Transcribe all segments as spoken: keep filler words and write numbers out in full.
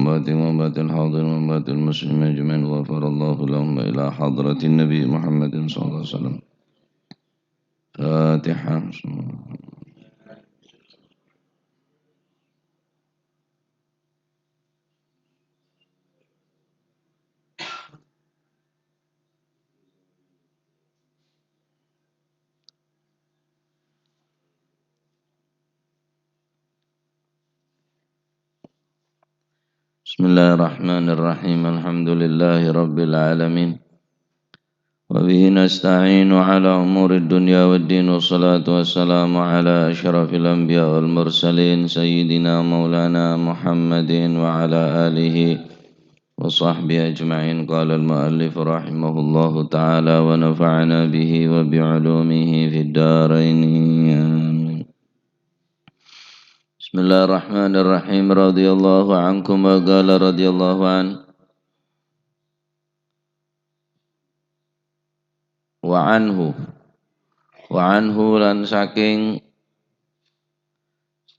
وأمواتهم وأموات الحاضرين وأموات المسلمين أجمعين، غفر الله لهم إلى حضرة النبي محمد صلى الله عليه وسلم. الفاتحة. بسم الله الرحمن الرحيم. الحمد لله رب العالمين. وبه نستعين على أمور الدنيا والدين، والصلاة والسلام على أشرف الأنبياء والمرسلين، سيدنا مولانا محمد وعلى آله وصحبه أجمعين. قال المؤلف رحمه الله تعالى ونفعنا به وبعلومه في الدارين. آمين. بسم الله الرحمن الرحيم. رضي الله عنكم، وقال رضي الله عنه. Wa anhu. Wa anhu, lan saking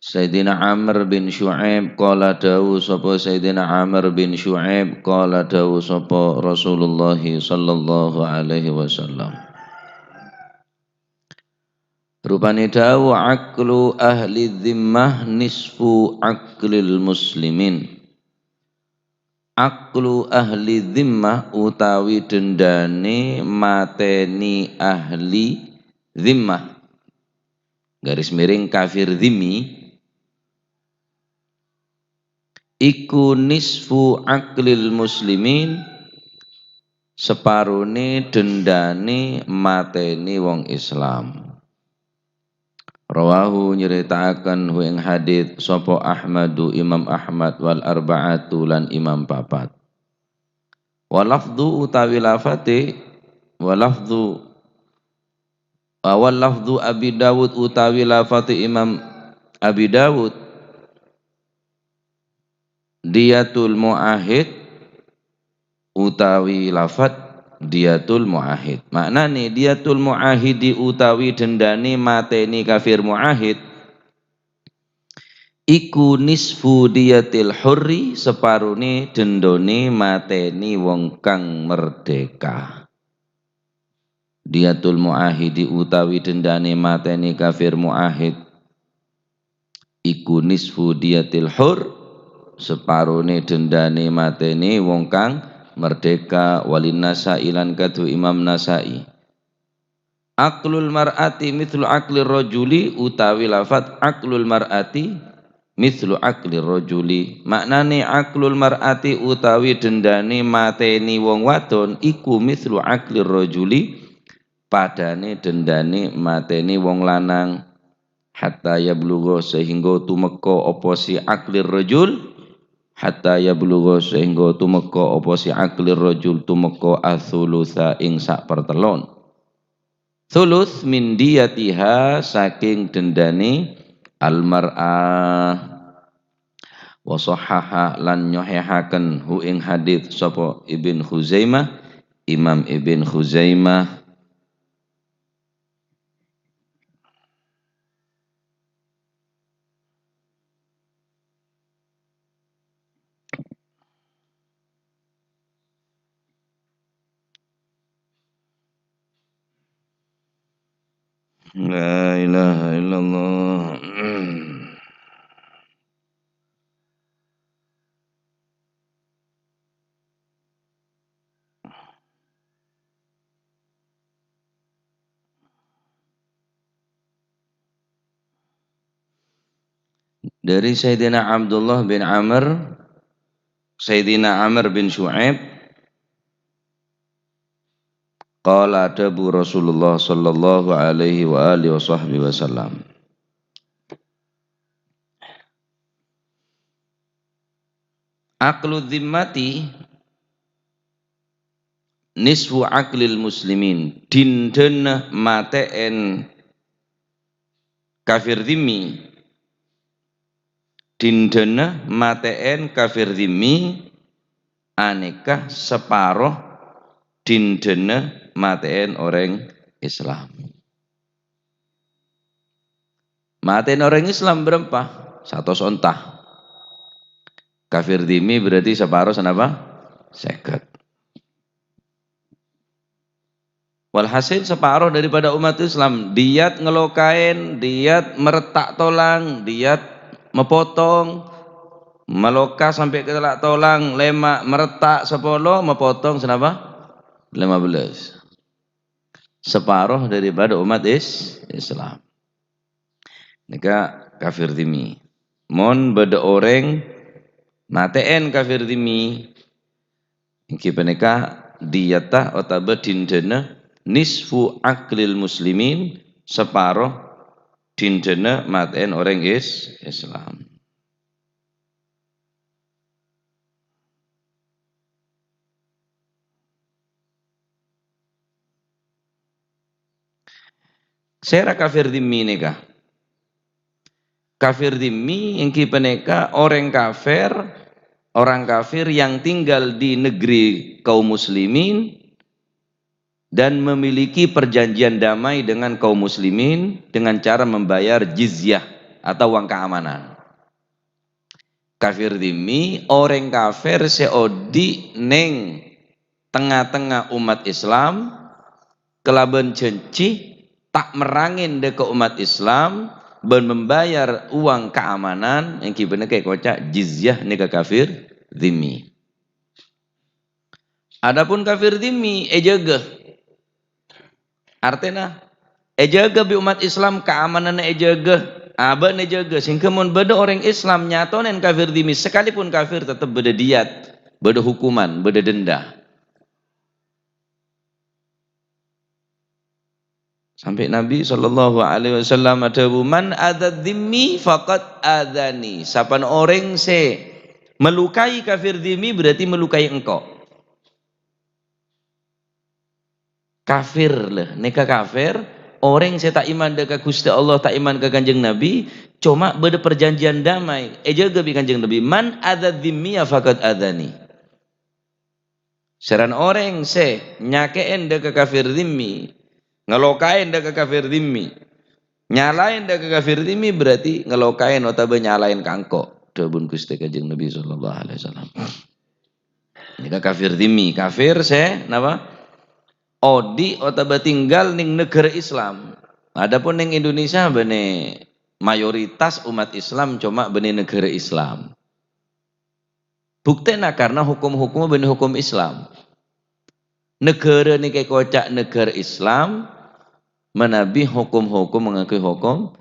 Sayyidina Amr bin Syu'aib, qala, dawuh sapa Sayyidina Amr bin Syu'aib, qala, dawuh sapa Rasulullah sallallahu alaihi wasallam. Rupane dawuh, "Aqlu ahli dzimmah nisfu aqlil muslimin." Aqlu ahli dzimmah utawi dendane mateni ahli dzimmah. Garis miring kafir dzimmi. Iku nisfu aqlil muslimin, separone dendane mateni wong Islam. Rawahu, nyeritaaken hu ing hadits sapa Ahmadu, Imam Ahmad, wal arba'atu, lan imam papat. Wa lafdzu utawi lafate, wa lafdzu, wa lafdzu Abi Dawud utawi lafate Imam Abi Dawud, diyatul mu'ahid utawi lafat diyatul mu'ahid. Maknane diyatul mu'ahidi utawi dendane mateni kafir mu'ahid iku nisfu diyatil hurri, separone dendone mateni wong kang merdeka. Diyatul mu'ahidi utawi dendane mateni kafir mu'ahid iku nisfu diyatil hur, separone dendane mateni wong kang merdeka. Walin Nasa'i, lan kadhu Imam Nasa'i. Aqlul mar'ati mithlu aqlir rajuli, utawi lafat aqlul mar'ati mithlu aqlir rajuli. Maknane aqlul mar'ati utawi dendane mateni wong wadon iku mithlu aqlir rajuli, padane dendane mateni wong lanang. Hatta yablugha, sehingga tumeka apa si aqlir rajul. Hatta yablugha, sehingga tumeka apa si aqlir rajul, tumeka atsulusa ing sapertellon. Thuluts min diyatiha, saking dendane al-mar'ah. Wa shahhaha, lan nyohehaken hu ing hadits sapa Ibn Khuzaimah, Imam Ibn Khuzaimah. La ilaha illallah. Dari Sayyidina Abdullah bin Amr, Sayyidina Amr bin Syu'aib, qala, dawuh Rasulullah sallallahu alaihi wa alihi wa sahbihi wasallam. Aqlu dzimmati nisfu aqlil muslimin. Dindana mate'en kafir dzimmi. Dindana mate'en kafir dzimmi aneka separo dindana mate'en oreng Islam. Mateni oreng Islam berempa? Satos onta. Kafir dhimmi berarti saparo sanapa? Sèket. Walhasil, saparo daripada umat Islam, diyat ngelokaèn, diyat meretta' tolang, diyat mapotong, maloka sampè' ka tella' tolang, lèma' meretta' sapolo, mapotong sanapa? Lèma bellâs. Saparo daripada umat Is-, Islam. Nèka kafir dhimmi. Mon bâdâ orèng matè'èn kafir dhimmi, èngghi panèka diyatta otabâ dindâna nisfu aqlil muslimin, saparo dindâna matè'èn orèng Is-, Islam. Sèra kafir dhimmi nèka? Kafir dhimmi èngghi panèka orèng kafir, orang kafir yang tinggal di negeri kaum muslimin dan memiliki perjanjian damai dengan kaum muslimin dengan cara membayar jizyah atau uang keamanan. Kafir dhimmi, orèng kafir sè odi' neng tengnga-tengnga umat Islam kalabân jhânjhi ta' merrangè dâ' ka umat Islam bân membayar uang keamanan, èngghi panèka èkoca' jizyah, nèka kafir dhimmi. Adapun kafir dhimmi èjâgâ. Artèna, èjâgâ bi' umat Islam, kaamananna èjâgâ, abâ'na èjâgâ, sehingga mon bâdâ orèng Islam nyatonèn kafir dhimmi, sakalipun kafir, tetep bâdâ diyat, bâdâ hukuman, bâdâ denda. Sampè' Nabi sallallahu alaihi wasallam adhâbu, "Man adza dzimmi faqad adzani." Sapana orèng sè melukai kafir dhimmi berarti melukai engko'. Kafir, lho, nèka kafir, orèng sè ta' iman dâ' ka Ghustè Allah, ta' iman ka Kanjeng Nabi, coma bâdâ parjhânjhiyân damai, èjâgâ bi' Kanjeng Nabi, "Man adza dzimmiya faqad adzani." Sèrana orèng sè nyakè'èn dâ' ka kafir dhimmi, ngalokaèn dâ' ka kafir dhimmi, nyalaèn dâ' ka kafir dhimmi, berarti ngalokaèn otabâ nyalaèn ka engko', dhâbuna Ghustè Kanjeng Nabi sallallahu alaihi wasallam. Nèka kafir dhimmi, kafir sè napa? Odi' otabâ tinggal neng naghârâ Islam. Adapun neng Indonesia bânnè mayoritas umat Islam coma bânnè naghârâ Islam. Buktèna karna hokom-hokomma bânnè hokom Islam. Naghârâ nèka èkoca' naghârâ Islam, manabi hokom-hokom ngangghuy hokom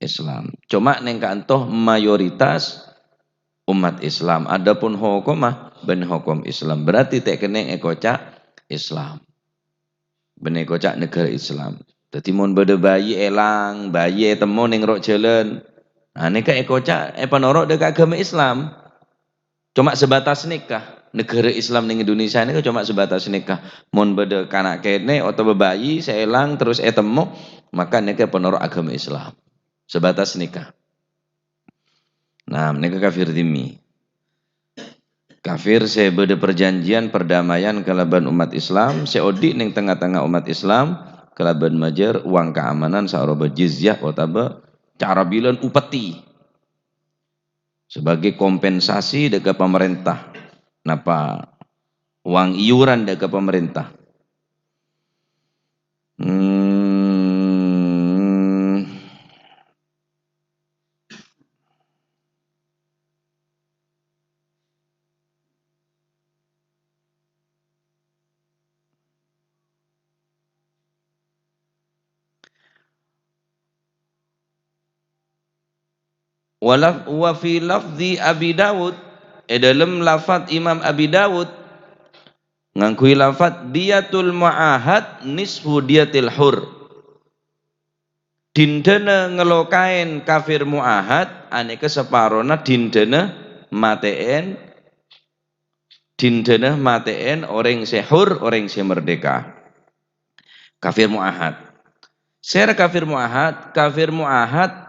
Islam. Coma neng ka'anto mayoritas umat Islam. Adapun hokomma bânnè hokom Islam. Berarti ta' kennèng èkoca' Islam. Bânnè èkoca' naghârâ Islam. Dhâddhi mon bâdâ bayi èlang, bayi ètemmo neng ro' jhâlân. Nah, nèka èkoca' èpanoro' dâ' ka aghâma Islam. Coma sebatas nèka. Naghârâ Islam neng Indonesia nèka coma sebatas nèka. Mon bâdâ kana' kènè' otabâ bayi sè èlang terros ètemmo, maka nèka èpanoro' aghâma Islam. Sebatas nèka. Nah, nèka kafir dhimmi. Kafir sè bâdâ parjhânjhiyân perdamaian kalabân umat Islam, sè odi' neng tengnga-tengnga umat Islam, kalabân majâr uang keamanan saroba jizyah otabâ cara bilân upeti. Sebagai kompensasi dâ' ka pamarènta. Napa uang iuran dâ' ka pamarènta. Hmm. Wa laf-, wa fi lafzi Abi Dawud, è dâlem lafat Imam Abi Dawud, ngangghuy lafat diyatul mu'ahad nisfu diyatil hur. Dindâna ngalokaèn kafir mu'ahad, anèka saparona dindâna matè'èn, dindâna matè'èn orèng sè hur, orèng sè merdeka. Kafir mu'ahad. Sèra kafir mu'ahad? Kafir mu'ahad,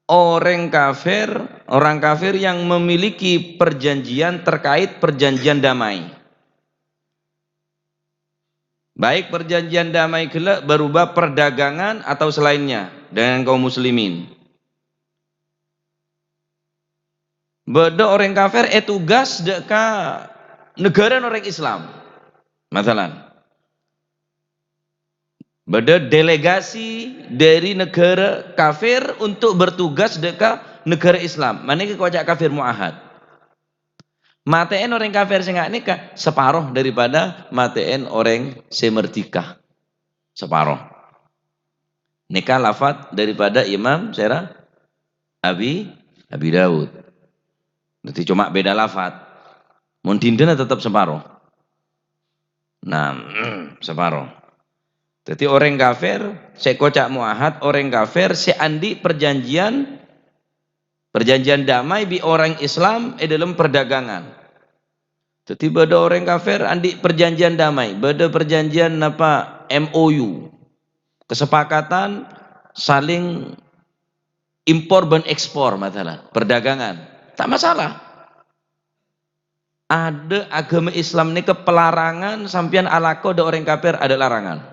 orèng kafir, orang kafir yang memiliki perjanjian terkait perjanjian damai. Baik perjanjian damai ghellâ' berupa perdagangan atau selainnya dengan kaum muslimin. Bâdâ orèng kafir ètugas dâ' ka naghârâna orèng Islam. Masalan, bâdâ delegasi dâri naghârâ kafir untuk bertugas dâ' ka naghârâ Islam. Manèka èkoca' kafir mu'ahad. Matè'èn orèng kafir sè nga' nèka saparo daripada matè'èn orèng sè merdeka. Saparo. Nèka lafat daripada Imam sèra Abi, Abi Daud. Dhâddhi coma beda lafat. Mon dinḍâna tetep saparo. Nah, saparo. Dhâddhi orèng kafir sè èkoca' mu'ahad, orèng kafir sè anḍi' perjanjian, perjanjian damai bi' orèng Islam è dâlem perdagangan. Dhâddhi bâdâ orèng kafir anḍi' perjanjian damai, bâdâ perjanjian napa M O U, kesepakatan saling impor bân èkspor, masalah perdagangan, ta' masalah. Adâ' aghâma Islam nèka pelarangan sampèyan alako dâ' orèng kafir, adâ' larangan.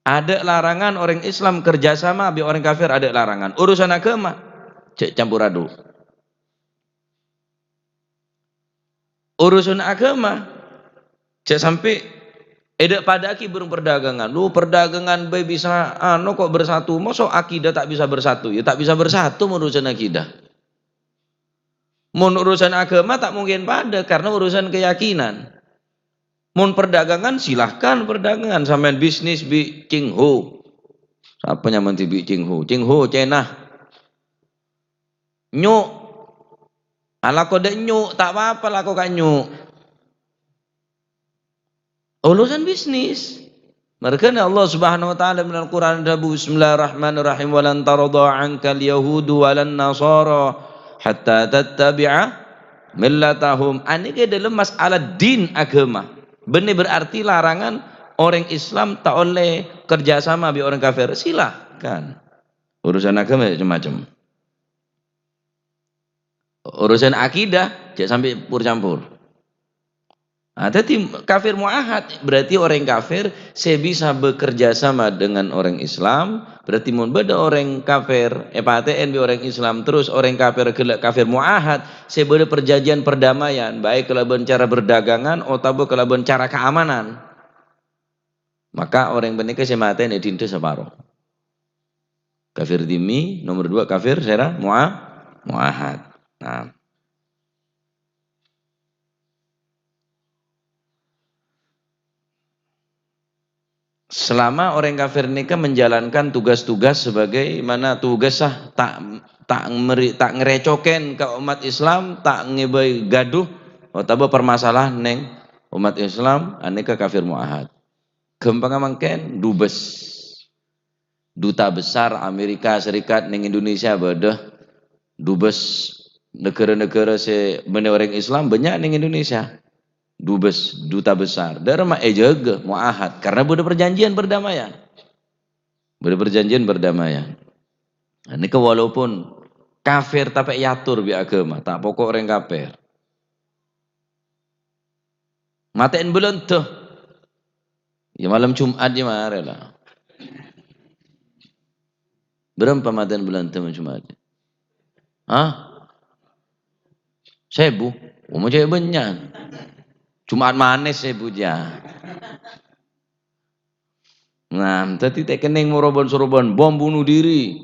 Adâ' larangan orèng Islam kerjasama bi' orèng kafir, adâ' larangan. Urusan aghâma, jhâ' campur adhu. Urusan aghâma, jhâ' sampè' èdâ' paḍâ'aghi bhâreng perdagangan. Lu, perdagangan bhâi bisa, ano, kok bersatu. Mosok akidah ta' bisa bersatu? Ya, ta' bisa bersatu mon urusan akidah. Mon urusan aghâma ta' mungkin paḍâ, karena urusan keyakinan. Mon perdagangan, silahkan perdagangan. Sampèyan bisnis bi' Ching Ho. Sapa nyamana dhibi' Ching Ho? Ching Ho, Cèna. Nyo'. Alako dâ' nyo', ta' apa-apa lako ka nyo'. Urusan bisnis. Marghâna Allah Subhanahu wa Ta'ala minal Qur'an adhâbu, "Bismillahirrahmanirrahim. Wa lan tardha 'ankal yahudu wa lan nasara hatta tattabi'a millatahum." Anèka dâlem masalah din aghâma. Bânnè berarti larangan orèng Islam ta' ollè kerjasama bi' orèng kafir. Silahkan. Urusan aghâma ya macem-macem. Urusan akidah, jhâ' sampè' pur-campur. Nah, dhâddhi kafir mu'ahad, berarti orèng kafir sè bisa bekerja sama dengan orèng Islam, berarti mon bâdâ orèng kafir, èpatè'èn bi' orèng Islam, terus orèng kafir ghellâ' kafir mu'ahad, sè bâdâ perjanjian perdamaian, baik kalabân cara berdagangan otabâ kalabân cara keamanan, maka orèng panèka sè matè'èn èdinḍâ saparo. Kafir dhimmi, nomor dua kafir sèra mu'a-, mu'ahad. Nah. Selama orèng kafir nèka menjalankan tugas-tugas sebagaimana tugas sah, ta', ta' meri-, ta' ngrècokèn ka ommat Islam, ta' ngèbâi ghâdhuh otabâ permasalahan neng ommat Islam, anèka kafir mu'ahad. Ghâmpangnga mangkèn, dubes. Duta besar Amerika Serikat neng Indonesia bâdâ. Dubes negara-negara sè bânnè orèng Islam bânnya' neng Indonesia. Dubes, duta besar. Dâ'ramma èjâgâ, mu'ahad, karena bâdâ perjanjian perdamaian. Bâdâ perjanjian perdamaian. Nah, nèka walaupun kafir tapè èator bi' aghâma, ta' poko' orèng kafir. Matè'èn bâlândhâ. Ya, malem Jum'at ya marè la. Bârâmpa matè'èn bâlândhâ malem Jum'at? Hah? Sèbu. Omo cè' bânnya'. Jum'at manès sèbu jâ. Nah, dhâddhi ta' kennèng moro bân-soro bân bom bunuh diri,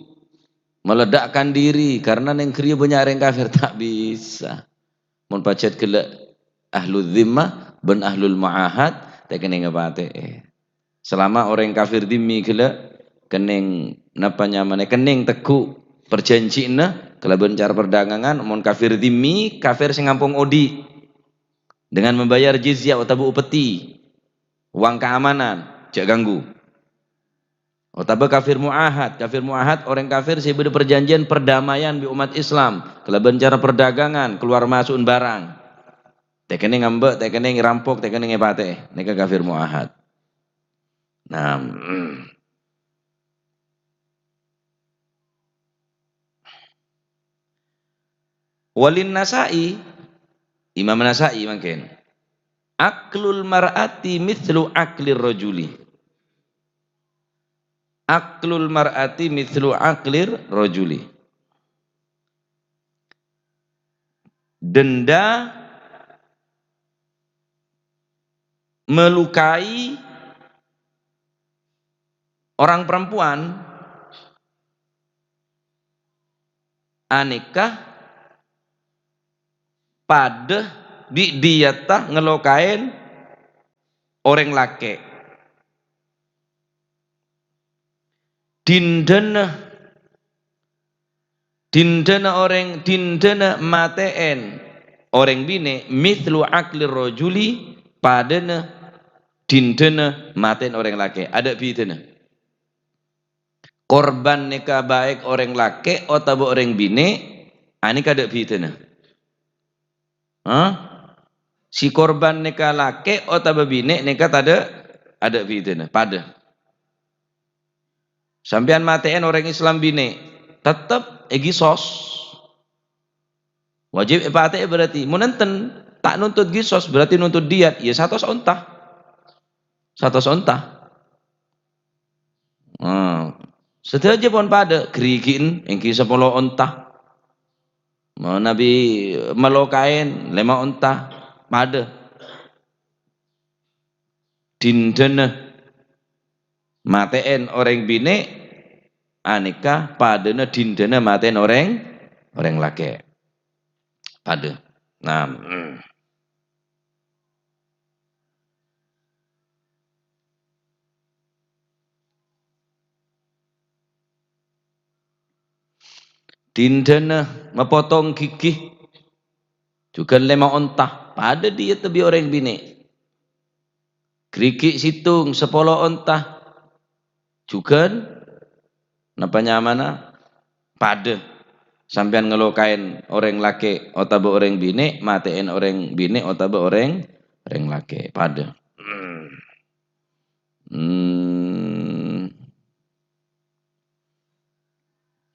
meledakkan diri, karena neng ghâriyâ bânnya' rèng kafir, ta' bisa. Mon pajhât ghellâ' ahlu dzimmah bân ahlul mu'ahad, ta' kennèng èpatè'è. Selama orèng kafir dhimmi ghellâ' kennèng, napa nyamana, kennèng tegghu' parjhânjhiyânna kalabân cara perdagangan, mon kafir dhimmi, kafir sè ngampong odi', dengan membayar jizyah otabâ upeti. Uang keamanan, jhâ' ganggu. Otabâ kafir mu'ahad, kafir mu'ahad orèng kafir sè bâdâ parjhânjhiyân perdamaian bi' ommat Islam, kalabân cara perdagangan, kalowar maso'an barang. Ta' kennèng ngambâ', ta' kennèng rampok, ta' kennèng èpatè'è. Nèka kafir mu'ahad. Nah, mm. Walin Nasa'i, Imam Nasa'i mangkèn. "Aqlul mar'ati mithlu aqlir rajuli." "Aqlul mar'ati mithlu aqlir rajuli." denda, melukai orang perempuan, anèka padâ bi' diyatta ngelokaè orèng lakè'. Dindâna, dindâna orèng, dindâna matè'èn orèng binè' mithlu aqlir rajuli, padâna dindâna matè'èn orèng lakè'. Adâ' bhidhâna. Korban nèka baik orèng lakè' otabâ orèng binè', anèka adâ' bhidhâna. Hah? Si korban nèka lakè' otabâ binè' nèka tadâ', adâ' bhidhâna, padâ. Sampèyan matè'èn orèng Islam binè', tettep èghisos. Wajib èpatè'è berarti. Mon enten, ta' nuntut ghisos, berarti nuntut diyat. Ya, satos onta. Satos onta. Nah, sadhâjâ pon padâ, ghârighina èngghi sapolo onta. Manabi melokaè lèma onta, padâ. Dindâna matè'èn orèng binè', anèka padâna dindâna matè'èn orèng, orèng lakè'. Padâ. Nah, mm. Dindâna mapotong ghighi, jhughân lèma onta, padâ diyâ bi' orèng binè'. Ghârighi' sèttong sapolo onta, jhughân napa nyamana padâ. Sampèyan ngelokaè orèng lakè' otabâ orèng binè', matè'èn orèng binè' otabâ orèng, orèng lakè', padâ. Hmm.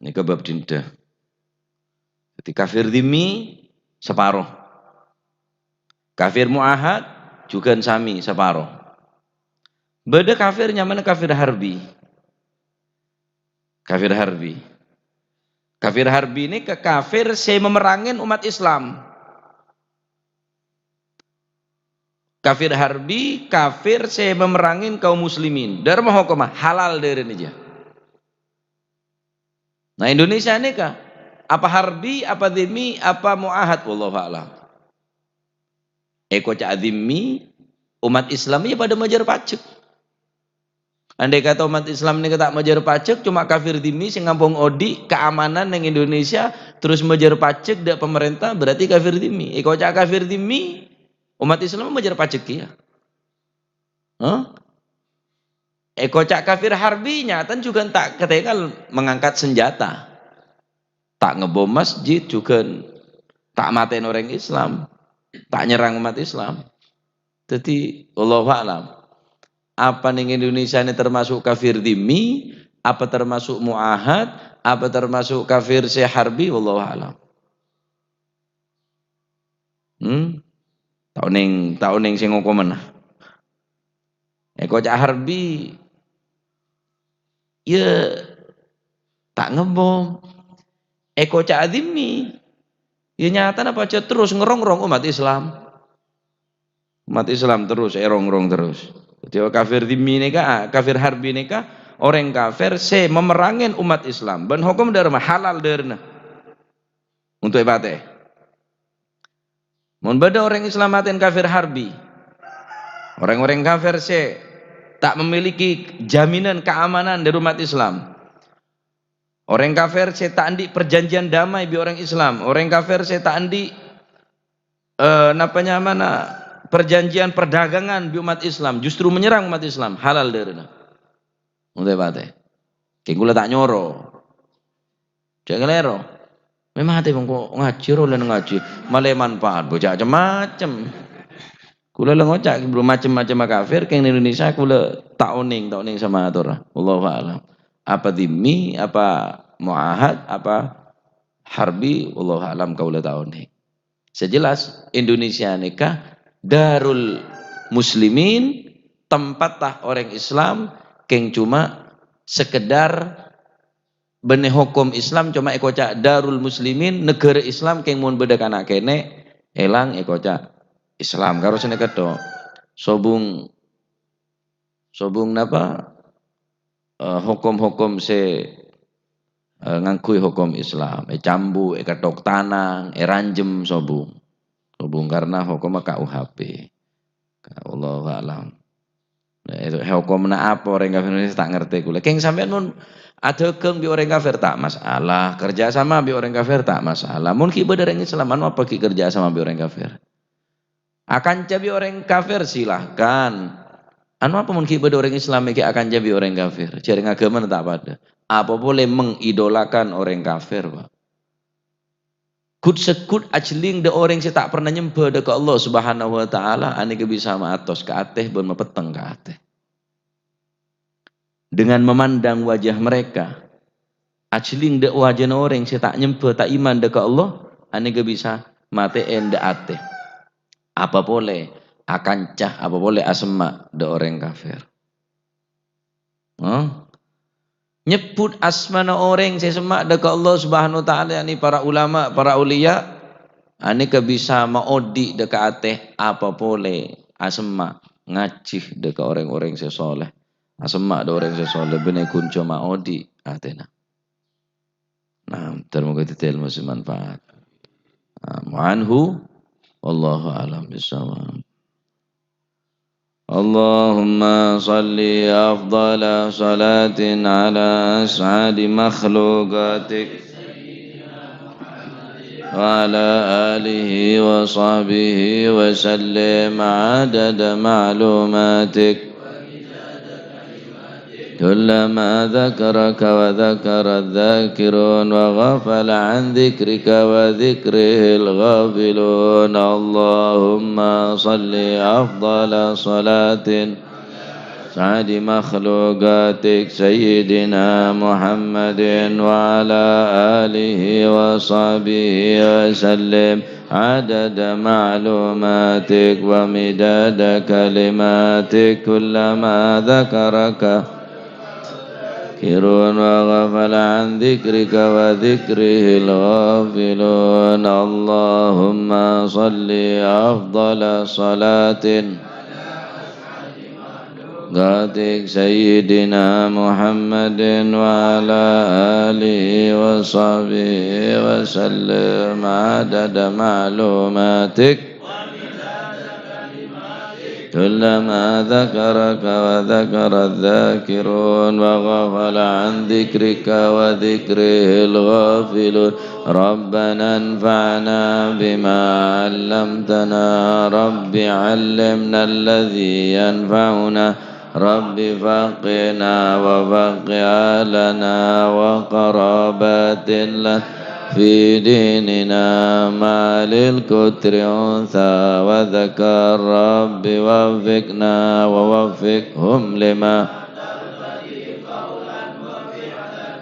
Nèka bab dinda. Dhâddhi kafir dhimmi saparo. Kafir mu'ahad jhughân samè saparo. Bâdâ kafir nyamana kafir harbi. Kafir harbi. Kafir harbi nèka kafir sè mamerrangè ommat Islam. Kafir harbi, kafir sè mamerrangè kaum muslimin. Dâ'ramma hokomma halal dârâna jiyâ. Nah, Indonesia nèka, apa harbi, apa dhimmi, apa mu'ahad, wallahu a'lam. Èkoca' dhimmi, ommat Islam iyâ padâ majâr pajek. Andai kata ommat Islam nèka ta' majâr pajek, coma kafir dhimmi sè ngampong odi' kaamanan neng Indonesia, terros majâr pajek dâ' pamarènta, berarti kafir dhimmi. Èkoca' kafir dhimmi, ommat Islam majâr pajek kèya. Hah? Èkoca' kafir harbi, nyatana jhughân ta' katèngal mengangkat senjata. Ta' ngebom masjid jhughân, ta' matè'è orèng Islam, ta' nyerrang ommat Islam. Dhâddhi, wallahu a'lam. Apa neng Indonesia nè termasuk kafir dhimmi? Apa termasuk mu'ahad? Apa termasuk kafir sè harbi? Wallahu a'lam. Hmm? Ta' onèng, ta' onèng sè ngokomana. Èkoca' harbi, iyâ ta' ngebom. Èkoca' dhimmi, iyâ nyatana pajhât terros ngerongrong ommat Islam. Ommat Islam terros èrongrong terros. Dhâddhi kafir dhimmi nèka, kafir harbi nèka orèng kafir sè mamerrangè ommat Islam. Bân hokom dâ'ramma halal dârâna untuk èpatè'è. Mon bâdâ orèng Islam matè'è kafir harbi, orèng-orèng kafir sè ta' memiliki jaminan keamanan dâri ommat Islam, orèng kafir sè ta' andi' perjanjian damai bi' orèng Islam, orèng kafir sè ta' andi', eh, napa nyamana, perjanjian perdagangan bi' ommat Islam, justru menyerrang ommat Islam, halal dârâna. Untuk èpatè'è. Kèng kaulâ ta' nyoro. Jhâ' kalèro. Mè' matè bângko ngajhi, ro lèn ngajhi. Malè manfaat, bocah macem-macem. Kaulâ la ngoca' bro macem-macem kafir, kèng Indonesia kaulâ ta' onèng, ta' onèng sè mator. Wallahu a'lam. Apa dhimmi, apa mu'ahad, apa harbi, wallahu a'lam kaulâ ta' onèng. Sè jelas, Indonesia nèka Darul Muslimin, tempatta orèng Islam, kèng coma sekedar bânnè hokom Islam, coma èkoca' Darul Muslimin, negara Islam, kèng mon bâdâ kana' kènè', Èlang èkoca' Islam, karo sanèka tok. Sobung, sobung napa? Eh, hokom-hokom sè, eh, ngangghuy hokom Islam, ècambu, èkèthok tanang, èranjem sobung. Sobung karna hokomma K U H P. Allahu a'lam. Nah, itu hokomna apa orèng kafir ini ta' ngartè kaulâ. Kèng sampèyan mon adhâghâng bi' orèng kafir ta' masalah, kerja sama bi' orèng kafir ta' masalah. Mon ghi' bâdâ orèng Islam, anu apa ghi' kerja sama bi' orèng kafir? Akanca bi' orèng kafir, silahkan. Anu apa mon ghi' bâdâ orèng Islam ghi' akanca bi' orèng kafir? Jhârèng aghâmana ta' padâ. Apa polè mengidolakan orèng kafir, Pak? Ghut-segghut ajhelling dâ' orèng sè ta' pernah nyembhâ dâ' ka Allah Subhanahu wa Ta'ala, anèka bisa matos ka atè bân mapètteng ka atè. Dengan memandang wajah mereka, ajhelling dâ' wajana orèng sè ta' nyembhâ, ta' iman dâ' ka Allah, anèka bisa matè'è dâ' atè. Apa polè akanca, apa polè asemma' dâ' orèng kafir. Hah? Nyebbhut asmana orèng sè semma' dâ' ka Allah Subhanahu wa Ta'ala, yakni para ulama, para auliya, anèka bisa maodi' dâ' ka atè apa polè asemma' ngajhi dâ' ka orèng-orèng sè soleh. Asemma' dâ' orèng sè soleh bânnè ghun jhâ' maodi' atèna. Nah, dhâr moghâ dhâddhi ilmu sè manfaat. Nah, anhu, wallahu a'lam bissawab. اللهم صل أفضل صلاة على أسعد مخلوقاتك وعلى آله وصحبه وسلم عدد معلوماتك، كلما ذكرك وذكر الذاكرون وغفل عن ذكرك وذكره الغافلون. اللهم صل أفضل صلاة سعد مخلوقاتك سيدنا محمد وعلى آله وصحبه وسلم عدد معلوماتك ومداد كلماتك، كلما ذكرك الذاكرون وغفل عن ذكرك وذكره الغافلون. اللهم صل أفضل صلاة قاتك سيدنا محمد وعلى آله وصحبه وسلم عدد معلوماتك، كلما ذكرك وذكر الذاكرون وغفل عن ذكرك وذكره الغافلون. ربنا انفعنا بما علمتنا، رب علمنا الذي ينفعنا، رب فقهنا وفقه أهلنا وقرابات لنا في ديننا مع أهل القطر أنثى وذكر، رب وفقنا ووفقهم لما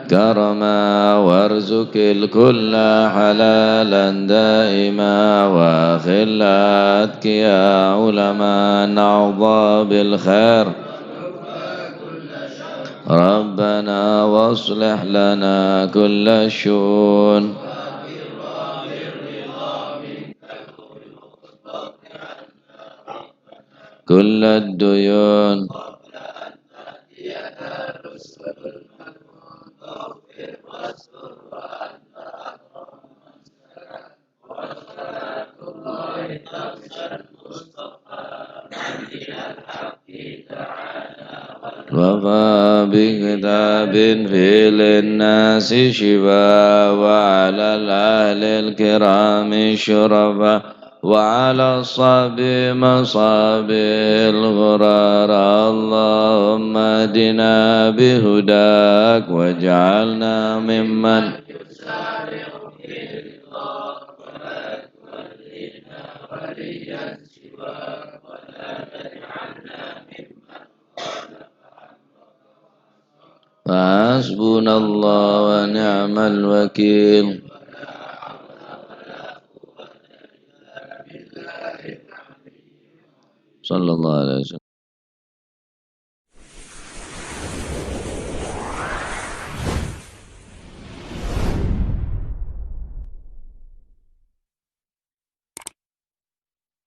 كرما، وارزق الكل حلالا دائما، وأخلاء أتقياء علماء نحظى بالخير. ربنا واصلح لنا كل الشؤون، كل الديون. وفى بكتاب في للناس شفاء، وعلى الأهل الكرام شرفاء، وعلى الصحب مصاب الغرار. اللهم اهدنا بهداك واجعلنا ممن فحسبنا الله ونعم الوكيل. صلى الله عليه وسلم.